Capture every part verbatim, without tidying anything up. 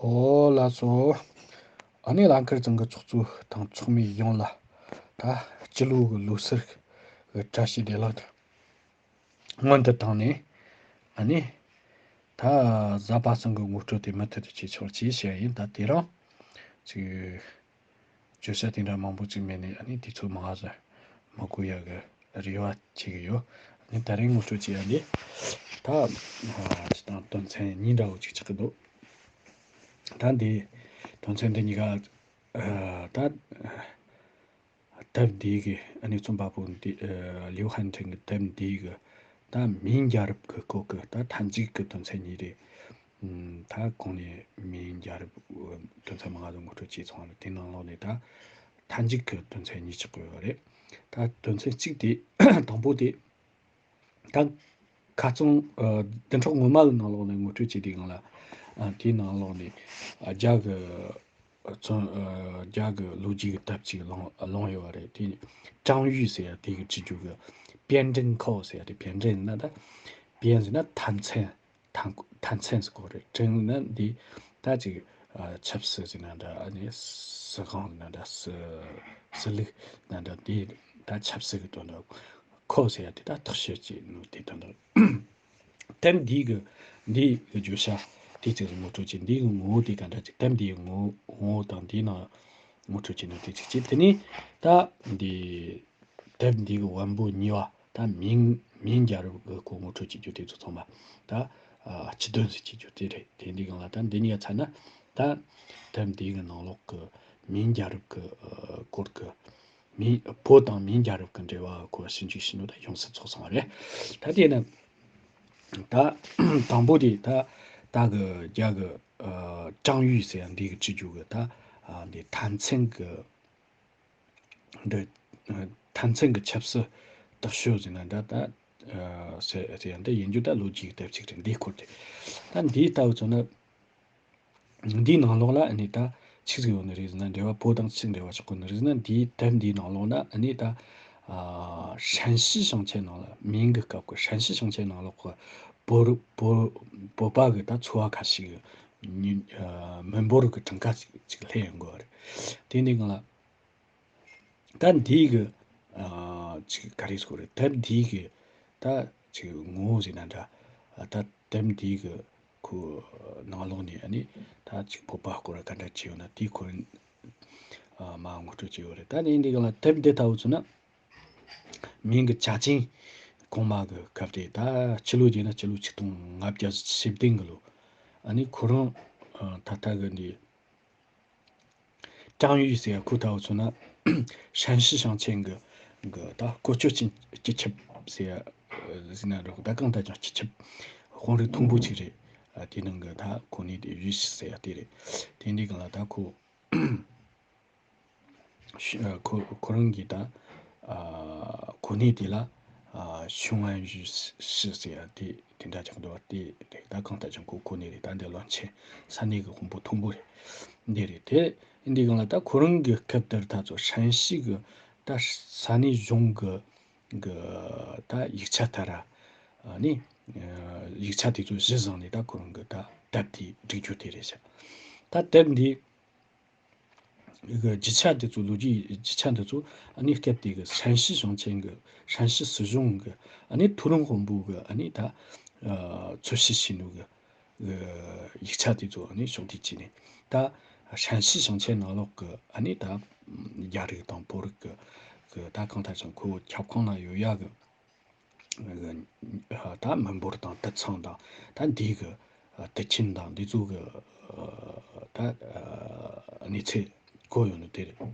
ཨོ་ལགས་སོ། ཨ་ནི་ལང་ཀར་ཚང་གི་ཚོགས་གཙོ་དང་ཚོགས་མི་ཡོངས་ལ་ད་སྤྱི་ལོ་གི་ལོ་གསར་གི་བཀྲ་ཤིས་བདེ་ལེགས་སྔོན་དུ་བཏང་ནས། ཨ་ནི་ད་གཟའ་པ་སངས་གི་ངོ་སྤྲོད་དེ་མུ་མཐུད་དུ་བྱེད་ཆོག་ཅེས་བཤད་ཡིན། ད་དེ་རིང་ཅིག་བརྗོད་བྱ་དེ་འདྲ་མང་པོ་ཅིག་མེད་ནས། ཨ་ནི་དུས་ཚོད་མང་ཟིག་མི་འགོར་ཡག་གི་རེ་བ་བྱེད་ཀྱི་ཡོད། ཨ་ནི་ད་རེས་ངོ་སྤྲོད་བྱེད་ཡ་འདི་ད་ཅི་དང་དོན་ཚན་གཉིས་འདྲ་བོ་ཅིག་ཆགས་ཀྱི་འདུག་ད་འདི་དོན་ཚན་འདི་གཉིས་ཀ་ད་དེབ་འདི་གི་ཨ་ནི་རྩོམ་པ་པོ་འདི་ལིའུ་ཧན་ཁྲིན་གི་དེབ་འདི་གི་ད་མིང་རྒྱལ་རབས་ཀྱི་སྐོར་གྱི་ད་མཐའ་མཇུག་གི་དོན་ཚན་གཉིས་རེད། ད་གོང་ནས་མིང་རྒྱལ་རབས་དོན་ཚན་མང་ང་ཚོ་ངོ་སྤྲོད་བྱས་ཚར་བ་རེད། དེ་ནང་ལོགས་ནས་ད་མཐའ་མཇུག་གི་དོན་ཚན་གཉིས་ཆགས་ཀྱི་ཡོད་རེད། ད་དོན་ཚན་གཅིག་དེ་དང་པོ་དེ་ད་ཁ་རྩང་ཨ་བདུན་ཕྲག་སྔོན་མ་གི་ནང་ལོགས་ནས་ངོ་སྤྲོད་བྱས་དུས་སྒང་ལ། ཨ་དེའི་ནང་ལོགས་ནས་ཨ་རྒྱ་གི་ཚོན་ཨ་རྒྱ་གི་ལོ་རྒྱུས་ཀྱི་དེབ་ཅིག་བླངས་བླངས་ཡོད་པ་རེད། དེ་ཀྲང་ཡུས་ཟེར་ཡ་དེ་གི་བྲིས་རྒྱུ་གི་པེན་ཀྲེན་ཁའོ་ཟེར་ཡ་དེ། པེན་ཀྲེན་ན་ད་པེན་ཟེར་ན་མཐའ་མཚམས། མཐའ་མཐའ་མཚམས་སུ་གོ་རེད། ཀྲེན་ན་འདི་ད་ཅིག་ཨ་ཆབ་སྲིད་ཟེར་ན་འདྲ། ཨ་ནི་སྲིད་དབང་ཟེར་ན་འདྲ། སྲིད་སྲིད་ལུགས་ན་འདྲ། འདི་ད་ཆབ་སྲིད་ཀྱི་དོན་དག་ཁོ་ཟེར་ཡ་དེ་ད་ཐག་གཅོད་ཀྱི་ནོ་དེ་དོན་དག་དེབ་འདི་གི་འདི་གི་བརྗོད་བྱ་དེ་ཅིག་ངོ་སྤྲོད་ཀྱི། འདི་གི་ངོ་བོ་དེ་ག་འདྲ་ཅིག་དེབ་འདི་གི་ངོ་ངོ་བོ་དང་འདི་ནང་ངོ་སྤྲོད་ཀྱི་ནོ་དེ་ཅིག་བྱས། དེ་ནས་ད་འདི་དེབ་འདི་གི་བམ་པོ་གཉིས་པ་ད་མིང་མིང་རྒྱལ་རབས་ཀྱི་སྐོར་ངོ་སྤྲོད་བྱེད་རྒྱུ་དེ་ཚོ་ཚང་མ་ད་ཨ་སྤྱི་དོན་ཟེར་བྱེད་རྒྱུ་དེ་རེད། དེ་འདི་སྒང་ལ་ད་འདི་གཉིས་ཀ་ཚར་ན་ད་དེབ་འདི་གི་ནང་ལོགས་ཀྱི་མིང་རྒྱལ་རབས་ཀྱི་ཨ་སྐོར་གྱི་མིང་བོད་དང་མིང་རྒྱལ་རབས་ཀྱི་འབྲེལ་བ་སྐོར་ཞིབ་འཇུག་བྱས་ནོ་ད་ཡོངས་སུ་རྫོགས་སོང་བ་རེད། ད་དེ་ནི་ད་དང་པོ་དེ་ད་ད་གི་རྒྱ་གི་ཨ་ཀྲང་ཡུས་ཟེར་ཡ་འདི་གི་བྲིས་རྒྱུ་གི་ད་ཨ་འདི་མཐའ་མཚམས་ཀྱི་འདི་ཨ་མཐའ་མཚམས་ཀྱི་ཆབ་སྲིད་སྟོབས་ཤུགས་ཟེར་ན་འདྲ། ད་ཨ་ཟེར་ཟེར་ཡ་འདི་ཡིན་རྒྱུ་ད་ལོ་རྒྱུས་ཀྱི་དེབ་ཅིག་རེད། འདིའི་སྐོར་དེ་ད་འདིའི་ལྟ་བུ་བྱུང་ན། འདིའི་ནང་ལོགས་ལ་ཨ་ནི་ད་ཆི་ཟིག་ཡོད་ནི་རེད་ཟེར་ན། འབྲེལ་བ་བོད་དང་ཆི་འབྲེལ་བ་ཆགས་གོ་ནི་རེད་ཟེར་ན། འདིའི་དེབ་འདིའི་ནང་ལོགས་ན་ཨ་ནི་ད་ཨ་ཧྲན་ཞི་ཞིང་ཆེན་ནང་ལ་མིང་གི་སྐབས་ཀྱི་ཧྲན་ཞི་ཞིང་ཆེན་ནང་ལོགས་ཀྱི་བོད་བོད་བོད་པ་གི་ད་ཚོ་བ་ཁ་ཤས་ཀྱི་ཨ་མི་འབོར་གྱི་གྲངས་ཀ་ཅིག་ཅིག་སླེབས་ཡོང་གི་ཡོད་རེད། དེ་འདི་སྒང་ལ། ད་འདི་གི་ཨ་ཅིག་ག་རེ་ཟེར་དགོས་རེད། ད་འདི་གི་ད་ཅིག་ངོ་བོ་ཟེར་ན་འདྲ། ཨ་ད་དེབ་འདི་གི་ཁོ་ནང་ལོགས་ནས་ཨ་ནི་ད་ཅིག་བོད་པ་སྐོར་ག་འདྲ་བྱས་ཡོད་ན་དེའི་སྐོར་ཨ་མ་ངོ་སྤྲོད་བྱས་ཡོད་རེད། ད་ནི་འདི་གི་ལ་དེབ་འདི་ལྟ་བུ་བྱུང་ན་མིང་གི་བྱ་ཅན་གོང་མ་གི་སྐབས་དེ་ད་སྤྱི་ལོ་བརྗེས་ན་སྤྱི་ལོ་ཆིག་སྟོང་ལྔ་བརྒྱ་བཞི་བདུན་གི་ལོ། ཨ་ནི་ཁོ་རང་ཨ་ད་ལྟ་གི་འདི། ཀྲང་ཡུས་ཟེར་ཡ་ཁོ་ལྟ་བུ་མཚོན་ན་ཧྲན་ཞི་ཞིང་ཆེན་གི་གི་ད་བཀོལ་སྤྱོད་སྤྱི་སྤྱི་ཁྱབ་ཟེར་ཡ་ཟེར་ན་རོགས། ད་གང་ལྟར་ཀྱང་སྤྱི་ཁྱབ་དཔོན་རིགས་མཐོན་པོ་ཅིག་རེད། ཨ་དེ་ནང་གི་ད་གོ་གནས་དེ་ཡུས་ཞི་ཟེར་ཡ་དེ་རེད། དེ་འདི་སྒང་ལ་ད་ཁོ་ཤི་ཨ་ཁོ་ཁོ་རང་གི་ད་ཨ་གོ་གནས་དེ་ལ་ཨ་ཞུང་ཨན་ཡུས་ཞི་ཟེར་ཡ་དེ་དེ་འདྲ་ཅིག་འདུག་པ། དེ་རེད། ད་གང་ལྟར་ཀྱང་ཁོ་གོ་གནས་རེད། ད་འདི་བློན་ཆེན་ས་གནས་ཀྱི་དཔོན་པོ་མཐོན་པོ་རེད། འདི་རེད། དེ་འདི་སྒང་ལ་ད་ཁོ་རང་གི་སྐབས་དེར་ད་ཚོ་ཧྲན་ཞི་གི་ད་ས་གནས་གཞུང་གི་གི་ད་ཡིག་ཆ་དེ་ར་ཨ་ནི་ཨ་ཡིག་ཆ་དེ་ཚོ་གཞི་བཟུང་ནས་ད་ཁོ་རང་གི་ད་དེབ་དེ་བསྒྲིགས་རྒྱུ་དེ་རེད་ཤག་ད་དེབ་འདི་གི་རྒྱུ་ཆ་འདི་ཚོ་ལོ་རྒྱུས་རྒྱུ་ཆ་འདི་ཚོ་ཨ་ནི་སྐབས་དེ་གི་ཧྲན་ཞི་ཞིང་ཆེན་གི་ཧྲན་ཞི་སྲིད་གཞུང་གི་ཨ་ནི་མཐོ་རིམ་དཔོན་པོ་གི་ཨ་ནི་ད་ཨ་འཚོལ་ཞིབ་བྱས་ནོ་གི་གི་ཡིག་ཆ་དེ་ཚོ་ཨ་ནི་ཕྱོགས་བསྡུས་བྱས་ནས། ད་ཧྲན་ཞི་ཞིང་ཆེན་ནང་ལོགས་གི་ཨ་ནི་ད་རྒྱ་རིགས་དང་བོད་རིགས་གི་གི་ད་གང་ལྟར་ཀྱང་ཁོ་ཁྱབ་ཁོངས་ན་ཡོད་ཡ་གི་ད་མི་འབོར་དང་དུད་ཚང་དང་ད་འདི་གི་དུད་ཁྱིམ་དང་འདི་ཚོ་གི་ད་གནས་ཚུལ་གོ་ཡོང་ནི་དེ་རེད།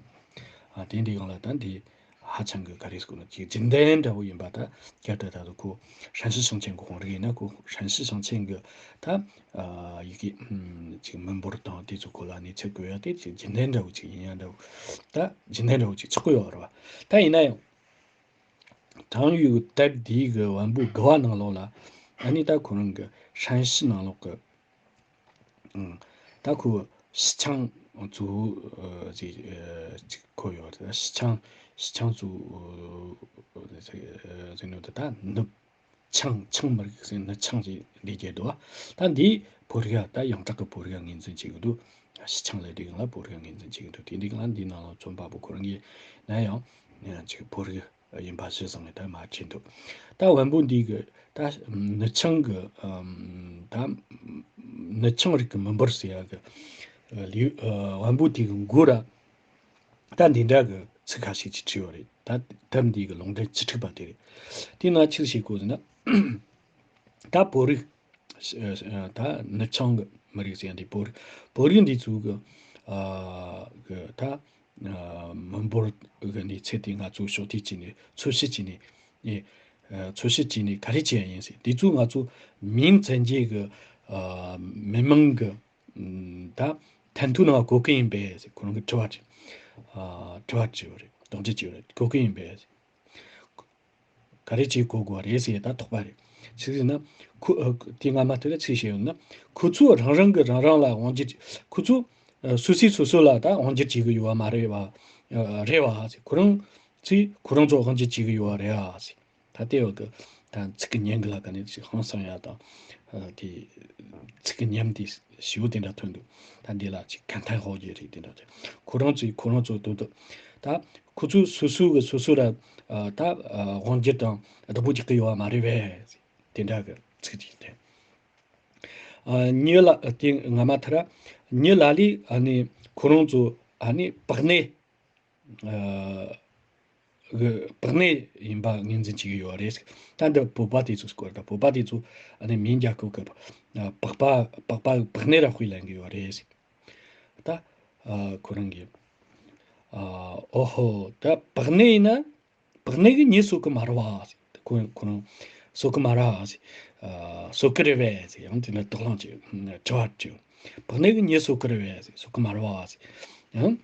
དེ་འདི་སྒང་ལ་ད་འདི་ཧ་ཅང་གི་ག་རེ་ཟེར་དགོས་ན་ཅིག་རྒྱུན་ལྡན་འདྲ་བོ་ཡིན་པ། ད་སྐད་དེ་ད་དུ་ཁོ་ཧྲན་ཞི་ཞིང་ཆེན་གི་དཔོན་རིགས་ཡིན་ན། ཁོ་ཧྲན་ཞི་ཞིང་ཆེན་གི་ད་ཡི་གེ་ཅིག་མི་འབོར་དང་དེ་ཚོ་སྐོར་ལ་གནས་ཚུལ་གོ་ཡ་དེ་ཅིག་རྒྱུན་ལྡན་འདྲ་བོ་ཅིག་ཡིན་ཡ་འདྲ་བོ། ད་རྒྱུན་ལྡན་འདྲ་བོ་ཅིག་ཆགས་ཀྱི་ཡོད་རེད་བ། ད་ཡིན་ན་ཡང་། ཀྲང་ཡུས་དེབ་འདི་གི་བམ་པོ་དགུ་པ་ནང་ལོགས་ལ་ཨ་ནི་ད་ཁོ་རང་གི་ཧྲན་ཞི་ནང་ལོགས་ཀྱི་ཨང་ད་ཁོ་ཞི་ཆང་ཚོ་ཨ་ཅིག་ཨ་ཅིག་ཁོ་ཡོད་རེད། ཞི་ཆང་ཞི་ཆང་ཚོ་ཨ་ཟེར་ནོ་ད་ད་ནུབ་ ཆང་། ཆང་མི་རིགས་ཟེར་ནི་ཆང་ཞིག་འདི་རྒྱལ་འདུག་བ། ད་འདི་བོད་རིགས་ད་ཡོངས་གྲགས་ཀྱི་བོད་རིགས་ངོས་འཛིན་བྱེད་ཀྱི་འདུག་ཕྱི་ཆང་ལབ་དུས་སྒང་ལ་བོད་རིགས་ངོས་འཛིན་བྱེད་ཀྱི་འདུག་དེ་འདི་སྒང་ལ་འདི་ནང་ལ་རྩོམ་པ་པོ་ཁོ་རང་གིས་ན་ཡང་ཅིག་བོད་རིགས་ཡིན་པ་གཞི་བཟུང་ནས་ད་མར་བྲིས་འདུག་ད་བམ་པོ་འདི་གི་ད་ནུ་ཆང་གི་ཨམ་ད་ནུ་ཆང་རིགས་ཀྱི་མི་འབོར་ཟེར་ཡ་གི་ལེའུ་ཨ་བམ་པོ་དེ་གི་མགོ་ར་ད་འདི་འདྲ་གི་ཚིག་ཁ་ཤས་ཅིག་བྲིས་ཡོད་རེད། ད་དེབ་འདི་གི་ལུང་འདྲེན་བཅུ་དྲུག་པ་དེ་རེད། དེ་ནང་ཆི་ཟིག་བཤད་གོ་ཟེར་ན། ད་བོད་རིགས་ཨ་ཨ་ད་ནུབ་བྱང་གི་མི་རིགས་ཟེར་ཡ་འདི་བོད་རིགས། བོད་རིགས་འདི་ཚོ་གི་ཨ་གི་ད་ཨ་མི་འབོར་གི་གནས་ཚད་དེ་ང་ཚོ་ཕྱོགས་བསྡུས་བྱས་ནས་འཚོལ་ཞིབ་བྱས་ནས་ཨེ་ཨ་འཚོལ་ཞིབ་བྱས་ནས་ག་རེ་བྱས་ཡ་ཡིན་ཟེར། དེ་ཚོ་ང་ཚོ་མིང་བཙན་གྱི་གི་ཨ་མི་མང་གི་ད་མཐུན་ཐོ་ནང་གོ་གི་ཡིན་པས་ཟེར། ཁོ་རང་གི་དྲི་བ་དྲི་ཨ་དྲི་བ་དྲི་བ་རེད། དོགས་གཅོད་བྱས་པ་རེད། གོ་གི་ཡིན་པས་ཟེར། ག་རེ་བྱེད་དགོས་དགོས་རེད་ཟེར་ད་དོགས་པ་རེད། ཅི་ཟེར་ན། ཁོ་ཨ་དེ་སྔ་མ་དེ་ལ་ཅི་བཤད་ཡོད་ན། ཁོ་ཚོ་རང་རང་གི་རང་རང་ལ་དབང་སྒྱུར། ཁོ་ཚོ་ཨ་སོ་སོས་སོ་སོ་ལ་ད་དབང་སྒྱུར་བྱེད་གི་ཡོད་པ་མ་རེད་པ། ཨ་རེད་པ་ཟེར། ཁོ་རང་ཚོས་ཁོ་རང་ཚོ་དབང་སྒྱུར་བྱེད་གི་ཡོད་པ་རེད་པ་ཟེར། ད་ལྟའི་བར་གི་ད་ཚིག་གི་ཉམས་གི་ལ་ག་ནས་ཅིག་ཧང་སང་ཡ་དང་། ཨ་དེ་ཚིག་གི་ཉམས་དེ་ཞེ་པོ་དེ་འདྲ་ཐོན་འདུག་ད་འདི་ལ་ཅིག་གན་ཐན་ཧོ་ཡེ་རེད་དེ་འདྲ་དེ། ཁོ་རང་ཚོས་ཁོ་རང་ཚོ་དོ་དོ། ད་ཁོ་ཚོས་སོ་སོ་གི་སོ་སོ་ར་ཨ་ད་ཨ་དབང་སྒྱུར་དང་བདག་པོ་རྒྱག་གི་ཡོད་པ་མ་རེད་པས། དེ་འདྲ་གི་ཚིག་ཅིག་དེ། ཨ་མྱི་ལ་དེ་སྔ་མ་དེ་ར་མྱི་ལ་ལས་ཨ་ནི་ཁོ་རང་ཚོ་ཨ་ནི་བག་ནད་ཨ་གི་བག་ནད་ཡིན་པ་ངོས་འཛིན་བྱེད་ཀྱི་ཡོད་རེད། ད་འདི་བོད་པ་དེ་ཚོ་སྐོར་དང་བོད་པ་དེ་ཚོ་ཨ་ནི་མིང་རྒྱག་སྐབས་ཀྱི་ཨ་པགས་པ་པགས་པ་བག་ནད་ར་དཔེ་ལེན་གྱི་ཡོད་རེད། ད་ཨ་ཁོ་རང་གིས་ཨ་ཨོ་ཧོ་ད་བག་ནད་ཡིན་ན་བག་ནད་ཀྱིས་མྱི་གསོད་ཀྱི་མ་རེད་པ། ཁོ་ཁོ་རང་གསོད་ཀྱི་མ་རེད་པ། ཨ་གསོད་ཀྱི་རེད་པས། ཡང་དེ་ནས་དོགས་སློང་བྱེད་དྲི་བ་དྲིས། བག་ནད་ཀྱིས་མྱི་གསོད་ཀྱི་རེད་པས། གསོད་ཀྱི་མ་རེད་པ། ཡང་།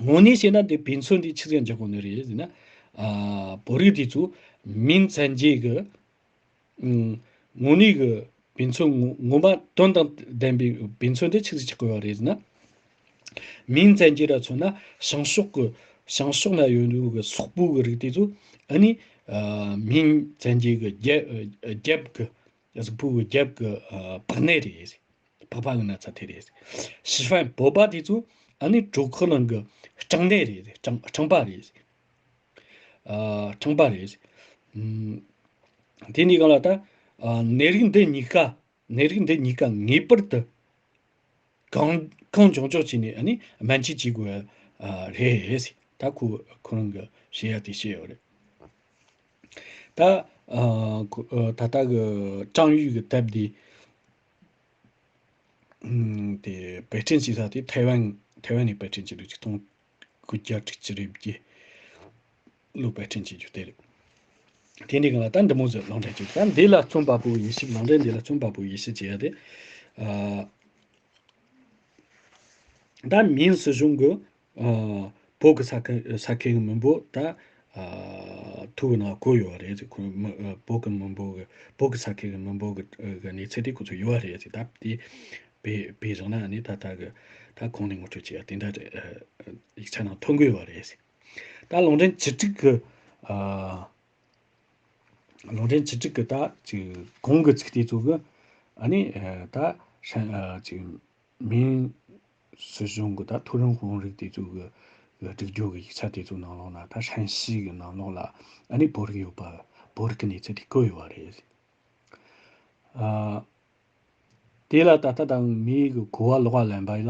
དངོས་གནས་བཤད་ན་འདི་དཔེ་མཚོན་འདི་ཆི་ཟིག་འཇོག་དགོས་ནི་རེད་ཟེར་ན། ཨ་བོད་རིགས་དེ་ཚོ་མིང་བཙན་གྱི་གི་ཨུམ་དངོས་གནས་གི་དཔེ་མཚོན་ངོ་ངོ་མ་དོན་དང་ལྡན་པའི་དཔེ་མཚོན་དེ་ཆི་ཟིག་ཆགས་དགོས་པ་རེད་ཟེར་ན། མིང་བཙན་གྱི་ར་མཚོན་ན་བྱང་ཕྱོགས་གི་བྱང་ཕྱོགས་ན་ཡོད་ནོ་གི་སོག་པོ་གི་རིགས་དེ་ཚོ་ཨ་ནི་ཨ་མིང་བཙན་གྱི་གི་རྒྱབ་རྒྱབ་གི་གཟུགས་པོ་གི་རྒྱབ་གི་ཨ་པགས་ནད་རེད། པགས་པ་གི་ན་ཚ་དེ་རེད། ཕྱི་ཕན་བོད་པ་དེ་ཚོ་ཨ་ནི་གྲོད་ཁོག་ནང་གི་སྐྲངས་ནད་རེད། སྐྲངས་སྐྲངས་པ་རེད། ཨ་སྐྲངས་པ་རེད། ཨུམ། དེ་ནས་གང་ལ་ད་ཨ་ནད་རིགས་འདི་གཉིས་ཀ་ནད་རིགས་འདི་གཉིས་ཀ་ངེས་པར་དུ་གང་གང་མགྱོགས་མགྱོགས་བྱས་ནས་ཨ་ནི་སྨན་བཅོས་བྱེད་དགོས་ཨ་རེད། ད་ཁོ་ཁོ་རང་གི་བཤད་ཡ་དེ་བཤད་ཡོད་རེད། ད་ཨ་ཁོ་ཨ་ད་ལྟ་གི་ཀྲང་ཡུས་གི་དེབ་འདི་ཨུམ་དེ་པར་སྐྲུན་བྱས་ས་དེ་ཐའེ་ཝན་ཐའེ་ཝན་ནས་པར་སྐྲུན་བྱས་འདུག་ཆིག་སྟོང་དགུ་བརྒྱ་དྲུག་ཅུ་རེ་བརྒྱད་ལོ་པར་སྐྲུན་བྱས་རྒྱུ་དེ་རེད། དེ་འདྲའི་སྒང་ལ་ད་འདི་མོ་ཟིག་ལུང་འདྲེན་བྱས། ད་འདི་ལ་རྩོམ་པ་པོ་ཡེ་ཤེས། ལུང་འདྲེན་འདི་ལ་རྩོམ་པ་པོ་ཡེ་ཤེས་བྱས་ཡ་དེ་ཨ། ད་མིན་སྲིད་གཞུང་གི་ཨ་བོད་ཀྱི་ས་ཁུལ་ས་ཁུལ་གྱི་མི་འབོར་ད་ཨ་ཐོ་གི་ནང་བཀོད་ཡོད་རེད། ཁོ་མི་ཨ་བོད་ཀྱི་མི་འབོར་གྱི་བོད་ཀྱི་ས་ཁུལ་གྱི་མི་འབོར་གྱི་ཨ་གི་གནས་ཚད་དེ་ཁོ་ཚོ་ཡོད་རེད། ད་དེ་དཔེ་དཔེ་བཞག་ན་ནི་ད་ལྟ་གི་ད་གོང་ནས་ངོ་སྤྲོད་བྱས་ཡ་དེ་འདྲ་རེད། ཨ་ཡིག་ཆ་ནང་ཐོན་གི་ཡོད་རེད། ད་ལུང་འདྲེན་བཅུ་དྲུག་གི་ཨ། ལུང་འདྲེན་བཅུ་དྲུག་གི་ད་ཅིག་གོང་གི་ཚིག་དེ་ཚོ་གི་ཨ་ནི་ཨ་ད་ཧྲན་ཨ་ཅིག་མིན་སྲིད་གཞུང་གི་ད་མཐོ་རིམ་དཔོན་རིགས་དེ་ཚོ་གི་སྒྲིག་སྦྱོར་གི་ཡིག་ཆ་དེ་ཚོ་ནང་ལོགས་ན་ད་ཧྲན་ཞི་གི་ནང་ལོགས་ལ་ཨ་ནི་བོད་རིགས་ཡོད་པ་བོད་རིགས་ཀྱི་གནས་ཚུལ་དེ་བཀོད་ཡོད་པ་རེད། ཨ། དེ་ལ་ད་ལྟ་དང་མིའི་གི་གོ་བ་ལོག་པ་ལེན་པ་ལ་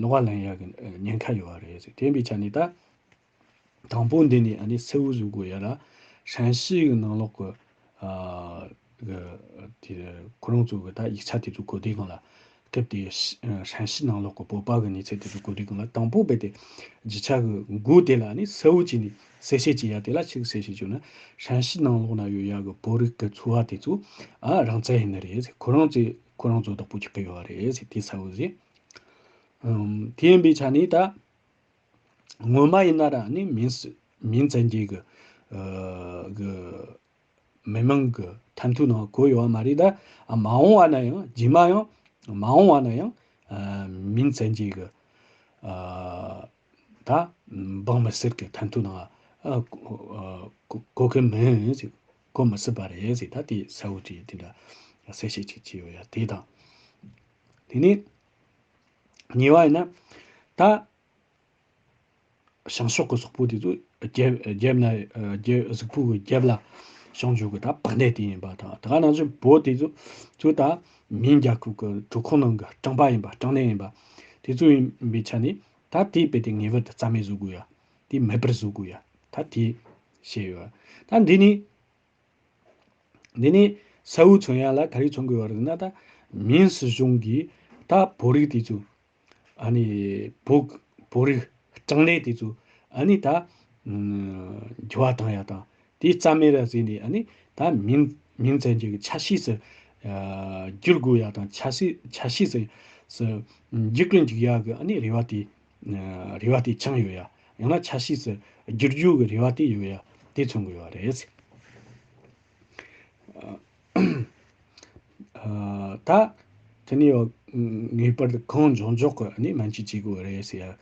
ལོག་པ་ལེན་ཡག་གི་ཉེན་ཁ་ཡོད་པ་རེད་ཟེར། དེ་ཡིན་པའི་ཆ་ནས་ད་དང་པོ་འདི་ནས་ཨ་ནི་གསལ་བོ་བཟོ་དགོས་ཡ་ལ་ཧྲན་ཞི་གི་ནང་ལོག་གི་ཨ་གི་དེ་ཁོ་རང་ཚོ་གི་ད་ཡིག་ཆ་དེ་ཚོ་གོ་དུས་སྒང་ལ་སྐབས་དེ་ཧྲན་ཞི་ནང་ལོག་གི་བོད་པ་གི་གནས་ཚུལ་དེ་ཚོ་གོ་དུས་སྒང་ལ་དང་པོ་རྦད་དེ་རྒྱུ་ཆ་གི་མགོ་དེ་ལ་ཨ་ནི་གསལ་བོ་བྱས་ནས་གསལ་བཤད་བྱེད་ཡ་དེ་ལ་ཆི་གི་གསལ་བཤད་བྱུང་ན། ཧྲན་ཞི་ནང་ལོགས་ན་ཡོད་ཡ་གི་བོད་རིགས་ཀྱི་ཚོ་བ་དེ་ཚོ་ཨ་རང་བཙན་ཡིན་ནི་རེད་ཟེར། ཁོ་རང་ཚོས་ཁོ་རང་ཚོ་བདག་པོ་རྒྱག་གི་ཡོད་རེད་ཟེར། དེ་གསལ་བོ་ཟེར། ཨམ་དེ་ཡིན་པའི་ཆ་ནས་ད་སྔོན་མ་ཡིན་ན་ར་ནི་མིན་སི་མིན་བཙན་གྱི་གི་ཨ་གི་མི་མང་གི་ཐན་ཐུག་ནང་བཀོད་ཡོད་པ་མ་རེད། ད་ཨ་མ་འོངས་པ་ན་ཡང་རྗེས་མ་ཡང་མ་འོངས་པ་ན་ཡང་ཨ་མིན་བཙན་གྱི་གི་ཨ་ད་འབངས་མི་སེར་གྱི་ཐན་ཐུག་ནང་ཨ་གོ་གོ་གི་མིན་ཟེར། གོ་མི་སྲིད་པ་རེད་ཟེར། ད་དེ་གསལ་བོ་ཅིག་དེ་འདྲ་གསལ་བཤད་ཅིག་བྱས་ཡོད་ཡ། དེ་དང་། དེ་ནས་གཉིས་པ་ཡིན་ན། ད་བྱང་ཕྱོགས་ཀྱི་སོག་པོ་དེ་ཚོ་རྒྱབ་རྒྱབ་ན་རྒྱབ་གཟུགས་པོ་གི་རྒྱབ་ལ་བྱུང་རྒྱུ་གི་ད་བག་ནད་དེ་ཡིན་པ་དང་། དེ་ག་ནང་བཞིན་བོད་དེ་ཚོ་ཚོ་ད་མིང་རྒྱལ་ཁབ་ཀྱི་གྲོས་ཁོག་ནང་གི་རྐང་པ་ཡིན་པ། རྐང་གནས་ཡིན་པ། དེ་ཚོ་ཡིན་པའི་ཆ་ནས་ད་དེའི་དཔེ་དེ་ངེས་པར་དུ་རྩ་མེད་བཟོ་དགོས་ཡ། དེ་མེད་པར་བཟོ་དགོས་ཡ། ད་དེ་བཤད་ཡོད། ད་འདི་ནི། འདི་ནི་གསལ་བོ་མཚོན་ཡ་ལ་ག་རེ་མཚོན་དགོས་པ་རེད་ཟེར་ན། ད་མིང་སྲིད་གཞུང་གིས་ད་བོད་རིགས་དེ་ཚོ། ཨ་ནི་བོད་བོད་རིགས་གྲངས་ལས་དེ་ཚོ་ཨ་ནི་ད་ཨུམ་འགྱུར་བ་བཏང་ཡ་དང་། དེ་རྩ་མེད་ར་བཟོས་ནས། ཨ་ནི་ད་མིང་མིང་ཙམ་གྱི་ཆ་ཤས་སུ་ཨ་བསྒྱུར་དགོས་ཡ་དང་། ཆ་ཤས་ཆ་ཤས་སུ་སུ་འགྱུར་གི་འཇུག་ཡ་གི་ཨ་ནི་རེ་བ་དེ་ཨ་རེ་བ་དེ་འཆང་ཡོད་ཡ། ཡང་ན་ཆ་ཤས་སུ་བསྒྱུར་རྒྱུ་གི་རེ་བ་དེ་ཡོད་ཡ། དེ་མཚོན་དགོས་པ་རེད། ཨ་ད་དེ་ནས་ངེས་པར་དུ་གང་མགྱོགས་མགྱོགས་ཀྱི་ནས་སྨན་བཅོས་བྱེད་དགོས་རེད་ཟེར་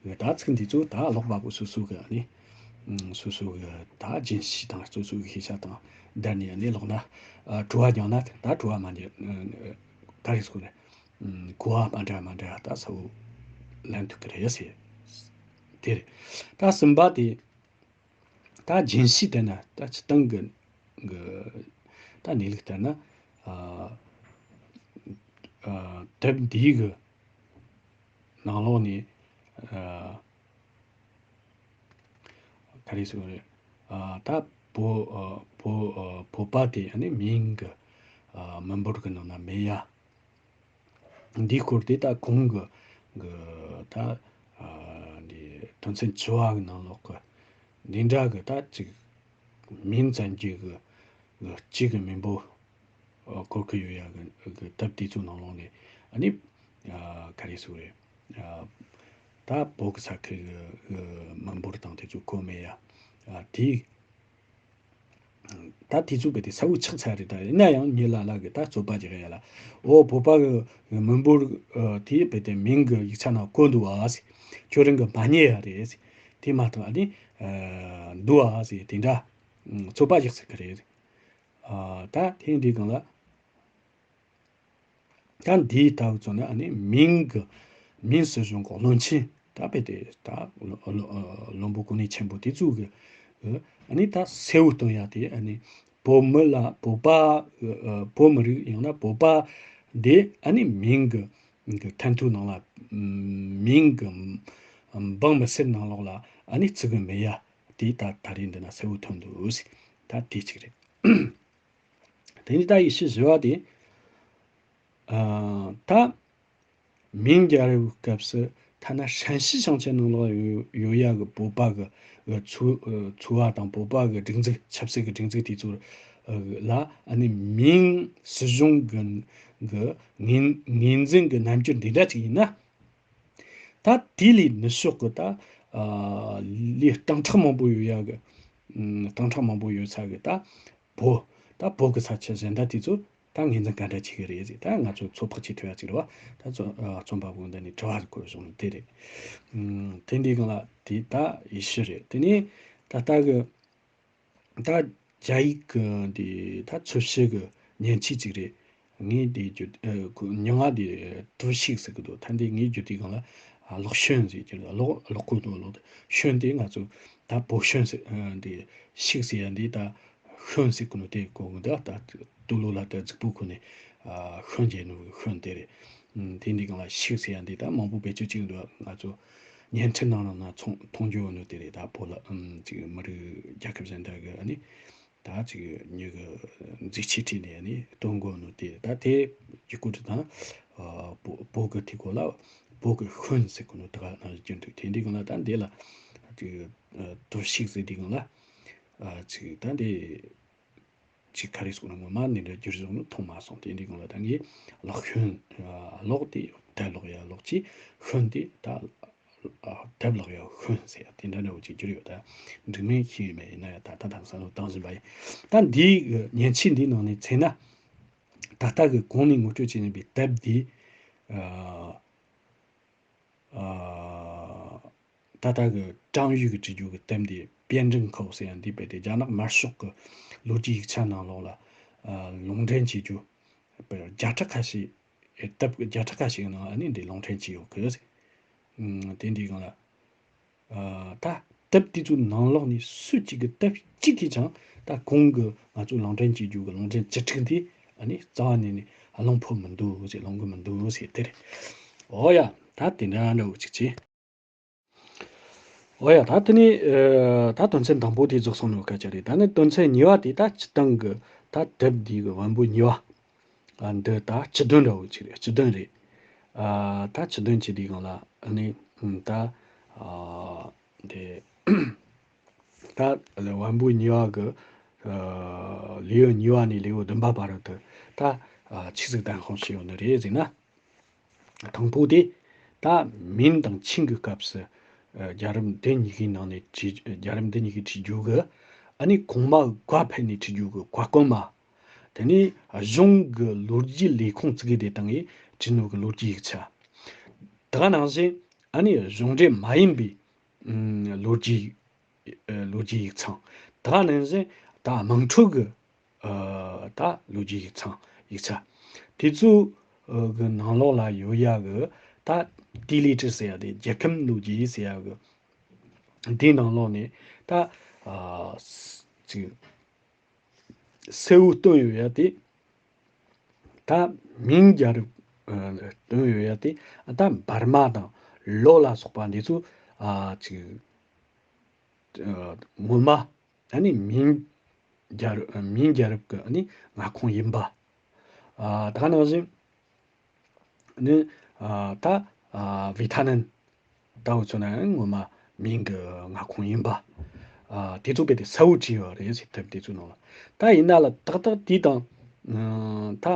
ཡ། ད་ཚིག་འདི་ཚོ་ད་ཀློག་པ་པོ་སོ་སོ་གི་ནས་སོ་སོ་གི་ད་རྒྱུན་ཤེས་དང་སོ་སོ་གི་ཤེས་བྱ་དང་བསྡུར་ནས་ནས་ཀློག་ན། ཨ་དྲི་བ་རྒྱག་ན་ད་དྲི་བ་མ་འདྲི་ག་རེ་ཟེར་དགོས་རེད། གོ་བ་མ་འདྲ་མ་འདྲ་ད་གསལ་བོ་ལེན་ཐུབ་ཀྱི་རེད་ཟེར། དེ་རེད། ད་གསུམ་པ་དེ། ད་རྒྱུན་ཤེས་དེ་ན་ད་སྤྱིར་བཏང་གི་གི་ད་གནས་ལུགས་ལྟར་ན། ཨ་ཨ་དེབ་འདིའི་གི་ནང་ལོགས་ནས། ཨ་ག་རེ་ཟེར་དགོས་རེད། ཨ་ད་བོད་ཨ་བོད་ཨ་བོད་པ་དེ་ཨ་ནི་མིང་གི་ཨ་མི་འབོར་གི་ནང་ན་མེད་ཡ། འདིའི་སྐོར་དེ་ད་གོང་གི་གི་ད་ཨ་འདི་དོན་ཚན་བཅུ་བ་གི་ནང་ལོགས་གི་འདི་འདྲ་གི་ད་ཅིག་མིང་ཙམ་གྱི་གི་གཅིག་གི་མིང་པོ་ཨ་འཁོར་གི་ཡོད་ཡ་གི་གི་དེབ་དེ་ཚོ་ནང་ལོགས་ནས། ཨ་ནི་ཨ་ག་རེ་ཟེར་རེད། ཨ་ད་བོད་གི་ས་ཁུལ་གི་གི་མི་འབོར་དང་དེ་ཚོ་བཀོད་མེད་ཡ། ཨ་དེ། ད་དེ་ཚོ་བས་དེ་གསལ་བོ་ཆགས་ཚར་རེད། ད་ཡིན་ན་ཡང་ངའི་ལ་ལ་གི་ད་རྩོད་པ་རྒྱག་ཡ་ལ། འོ་བོད་པ་གི་མི་འབོར་ཨ་དེ་བས་དེ་མིང་གི་ཡིག་ཆ་ནང་བཀོད་འདུག་བ་ཟེར། ཁྱོད་རང་གི་མ་རྙེད་ཡ་རེད་ཟེར། དེ་མ་གཏོགས་ཨ་ནི་ཨ་འདུག་བ་ཟེར། དེ་འདྲ་རྩོད་པ་རྒྱག་ཚར་གི་རེད། ཨ་ད་ཐེངས་འདིའི་སྒང་ལ། ད་འདིའི་ལྟ་བུ་ཚོ་ནི་ཨ་ནི་མིང་གི་མིང་སྲིད་གཞུང་གི་བློན་ཆེན་ད་དཔེ་དེ་ད་བློན་པོ་གོ་གནས་ཆེན་པོ་དེ་ཚོ་གི་ཨ་ནི་ད་གསལ་བོ་སྟོན་ཡ་དེ། ཨ་ནི་བོད་མི་ལ་བོད་པ་བོད་མི་རིགས་ཡང་ན་བོད་པ་དེ་ཨ་ནི་མིང་གི་གི་ཐན་ཐུན་ནང་ལ་མིང་གི་འབངས་མི་སེར་ནང་ལོགས་ལ་ཨ་ནི་བརྩི་གི་མེད་ཡ་དེ་ད་ད་རེས་འདི་ན་གསལ་བོ་ཐོན་འདུག་ཟེར། ད་དེ་གཅིག་རེད། དེ་ནས་ད་ཡེ་ཤུ་བཞི་བ་དེ། ཨ་ད་མིང་རྒྱལ་རབས་སྐབས་སུ་ཐ་ན་ཧྲན་ཞི་ཞིང་ཆེན་ནང་ལོགས་ཡོད་ཡོད་ཡ་གི་བོད་པ་གི་ཚོ་ཚོ་བ་དང་བོད་པ་གི་སྒྲིག་འཛུགས་ཆབ་སྲིད་ཀྱི་སྒྲིག་འཛུགས་དེ་ཚོ་ལ་ཨ་ནི་མིང་སྲིད་གཞུང་གི་གི་ངོས་ངོས་འཛིན་གི་རྣམ་འགྱུར་འདི་འདྲ་ཅིག་ཡིན་ན། ད་དེ་ལས་ནུབ་ཕྱོགས་ཀྱི་ད་ཨ་ལས་སྟོང་ཕྲག་མང་པོ་ཡོད་ཡ་གི། ཨམ་སྟོང་ཕྲག་མང་པོ་ཡོད་ས་གི་ད་བོད། ད་བོད་ཀྱི་ས་ཆ་གཞན་དག་དེ་ཚོ་ད་ངོས་འཛིན་ག་འདྲ་བྱེད་གི་རེད་ཟེར། ད་ང་ཚོ་ཚོད་དཔག་བྱེད་ཐུབ་ཡ་ཅིག་རེད་བ། ད་ཚོ་ཨ་རྩོམ་པ་པོ་འདི་ནས་དྲི་བ་བཀོད་བྱུང་དེ་རེད། ཨམ་དེ་འདྲའི་སྒང་ལ་དེ་ད་ཡེ་ཤུ་རེད། དེ་ནས་ད་ལྟ་གི། ད་རྒྱ་ཡིག་གི་འདི་ད་ཚོས་བྱེད་གི་མཉེན་ཆས་ཅིག་རེད། ངས་འདི་བརྗོད་ཨ་ཁོ་མྱིང་ང་འདི་ཏུའུ་ཤིག་ཟེར་གི་འདུག་ད་འདི་ངས་བརྗོད་དུས་སྒང་ལ་ཨ་གློག་ཤོན་ཟེར་གྱི་འདུག་གློག་གློག་སྐུད་འདུག་གློག་ཤོན་དེ་ང་ཚོ་ད་བོད་ཤོན་ཟེར། ཨ་འདི་ཤིག་ཟེར་ཡ་འདི་ད་ཤོན་ཟེར་གི་འདུག་དེ་གོ་གི་འདུག་ད་དུག་ལོག་ལ་ད་རྫིག་པོ་ཁུར་ནས་ཨ་ཤོན་རྒྱག་ནོ་གི་ཤོན་དེ་རེད། ཨ་དེ་འདི་སྒང་ལ་ཤིག་ཟེར་ཡ་འདི་ད་མང་པོ་བེད་སྤྱོད་བྱེད་གི་འདུག་ང་ཚོ་བརྙན་འཕྲིན་ནང་ལ་ན་མཐོང་མཐོང་རྒྱུ་ཡོད་ནོ་དེ་རེད། ད་བོད་ལ་ཨམ་ཅིག་མི་རིགས་རྒྱལ་ཁབ་གཞན་དག་གི་ཨ་ནི་ད་ཅིག་མྱི་གི་མཛེས་ཆས་ཁྲིད་ནས་ཨ་ནི་སྟོན་གོ་ནོ་དེ། ད་དེ་ཡི་སྐོར་དུ་ད་ཨ་བོད་བོད་གི་དེ་གོ་ལ་བོད་གི་ཤོན་ཟེར་གོ་ནོ་དེ་ག་ནང་བཞིན་གྱི་འདུག་དེ་འདི་སྒང་ལ་ད་འདི་ལ་ཅིག་ཨ་ཏུའུ་ཤིག་ཟེར་འདི་སྒང་ལ་ཨ་ཅིག་ད་འདི། ཅིག་ག་རེ་ཟེར་ན་ངོ་མ་ནི་འདྲ་བསྒྱུར་བྱུང་ནི་མཐོང་མ་སོང་། དེ་འདི་སྒང་ལ་ད་ངས་གློག་ཤོན། གློག་དེ་དེབ་ཀློག་ཡ་གློག་ཅིག་ཤོན་དེ་ད་དེབ་ཀློག་ཡ་ཤོན་ཟེར་ཡ་དེ་འདྲ་འདྲ་བོ་ཅིག་བསྒྱུར་ཡོད། ད་འགྲིག་མིན་ཤེས་ཡོད་མེད། ཡིན་ན་ཡང་ད་ད་དང་བསམ་བློ་བཏང་བཞིན་པ་ཡིན། ད་འདིའི་མཉེན་ཆས་འདིའི་ནང་ནས་མཚོན་ན། ད་ལྟ་གི་གོང་ནས་ངོ་སྤྲོད་བྱས་ཡོད་པའི་དེབ་འདི། ཨ། ཨ། ད་ལྟ་གི་ཀྲང་ཡུས་ཀྱི་བྲིས་རྒྱུ་གི་དེབ་འདི་པེན་ཀྲིན་ཁའོ་ཟེར་ཡ་འདི་རྦད་དེ་རྒྱ་ནག་དམར་ཤོག་གི་ལོ་རྒྱུས་ཡིག་ཆ་ནང་ལོགས་ལ་ཨ་ལུང་འདྲེན་བྱེད་རྒྱུ་བརྒྱ་ཕྲག་ཁ་ཤས་ཨེ་དེབ་བརྒྱ་ཕྲག་ཁ་ཤས་ཀྱི་ནང་ཨ་ནི་འདི་ལུང་འདྲེན་བྱས་ཡོད་གི་ཟེར། ཨ་དེ་འདི་སྒང་ལ་ཨ་ད་དེབ་དེ་ཚོའི་ནང་ལོགས་ནས་སུ་གཅིག་གི་དེབ་གཅིག་གིས་ཀྱང་ད་གོང་གི་ང་ཚོ་ལུང་འདྲེན་བྱེད་རྒྱུ་གི་ལུང་འདྲེན་བཅུ་དྲུག་འདི་ཨ་ནི་རྩ་བ་ནས་ནི་ལུང་ཕུག་མི་འདུག་ཟེར། ལུང་གི་མི་འདུག་ཟེར་དེ་རེད། འོ་ཡ། ད་དེ་འདྲ་འདྲ་བོ་ཅིག་བྱས། འོ་ཡ། ད་དེ་ནས་ཨ་ད་དོན་ཚན་དང་པོ་དེ་རྫོགས་སོང་ནོ་སྐད་ཆ་རེད། ད་ནི་དོན་ཚན་གཉིས་པ་དེ་ད་སྤྱིར་བཏང་གི་ད་དེབ་འདི་གི་བམ་པོ་གཉིས་པ། ཨ་འདི་ད་སྤྱི་དོན་འདྲ་བོ་ཅིག་རེད། སྤྱི་དོན་རེད། ཨ་ད་སྤྱི་དོན་བྱེད་དུས་སྒང་ལ་ཨ་ནི་ད་ཨ་དེ་ད་བམ་པོ་གཉིས་པ་གི་ཨ་ལེའུ་གཉིས་པ་ནས་ལེའུ་བདུན་པ་བར་དུ་ད་ཨ་ཆི་ཟིག་བདམས་དཔང་བྱས་ཡོད་ནི་རེད་ཟེར་ན། དང་པོ་དེ་ད་མིང་དང་ཆིང་གི་སྐབས་སུ་ཨ་རྒྱལ་རབས་འདི་གཉིས་ཀའི་ནང་ནས་བྲིས། རྒྱལ་རབས་འདི་གཉིས་ཀའི་བྲིས་རྒྱུ་གི་ཨ་ནི་གོང་མ་བཀའ་ཕེབས་ནས་བྲིས་རྒྱུ་གི་བཀའ་བཀོད་མ། དེ་ནས་གཞུང་གི་ལོ་རྒྱུས་ལས་ཁུངས་བཙུགས་དེ་བཏང་ངས་བྲིས་ནོ་གི་ལོ་རྒྱུས་ཡིག་ཆ། དེ་ག་ནང་བཞིན་ཨ་ནི་གཞུང་འབྲེལ་མ་ཡིན་པའི་ཨ་ལོ་རྒྱུས། ཨ་ལོ་རྒྱུས་ཡིག་ཚང་། དེ་ག་ནང་བཞིན་ད་དམངས་ཁྲོད་ཀྱི་ཨ་ད་ལོ་རྒྱུས་ཡིག་ཚང་ཡིག་ཆ། དེ་ཚོ་ཨ་གི་ནང་ལོགས་ལ་ཡོད་ཡ་གི་ད་ཏི་ལི་ཀྲི་ཟེར་ཡ་དེ་རྒྱལ་ཁམས་ལོ་རྒྱུས་ཟེར་ཡ་གི་དེའི་ནང་ལོགས་ནས་ད་ཨ་ཅིག་གསལ་བོ་བཏོན་ཡོད་ཡ་དེ། ད་མིང་རྒྱལ་རབས་ཨ་བཏོན་ཡོད་ཡ་དེ། ད་འབར་མ་དང་ལོ་ལ་སོགས་པ་འདི་ཚོ་ཨ་ཅིག་ཨ་ངོ་མ་ཨ་ནི་མིང་རྒྱལ་རབས་མིང་རྒྱལ་རབས་ཀྱི་ཨ་ནི་མངའ་ཁོངས་ཡིན་པ། ཨ་ད་ག་ནང་བཞིན་ནི་ཨ་ད་ཨ་བི་ཐ་ནན། ད་འུ་ཚོ་ན་ཡང་ངོ་མ་མིང་གི་མངའ་ཁོངས་ཡིན་པ། ཨ་དེ་ཚོ་རྦད་དེ་གསལ་བོ་བྲིས་ཡོད་རེད་ཟེར། དེབ་དེ་ཚོའི་ནང་ལ། ད་ཡིན་ན་ལ་ཏག་ཏག་དེ་དང་ཨ་ད་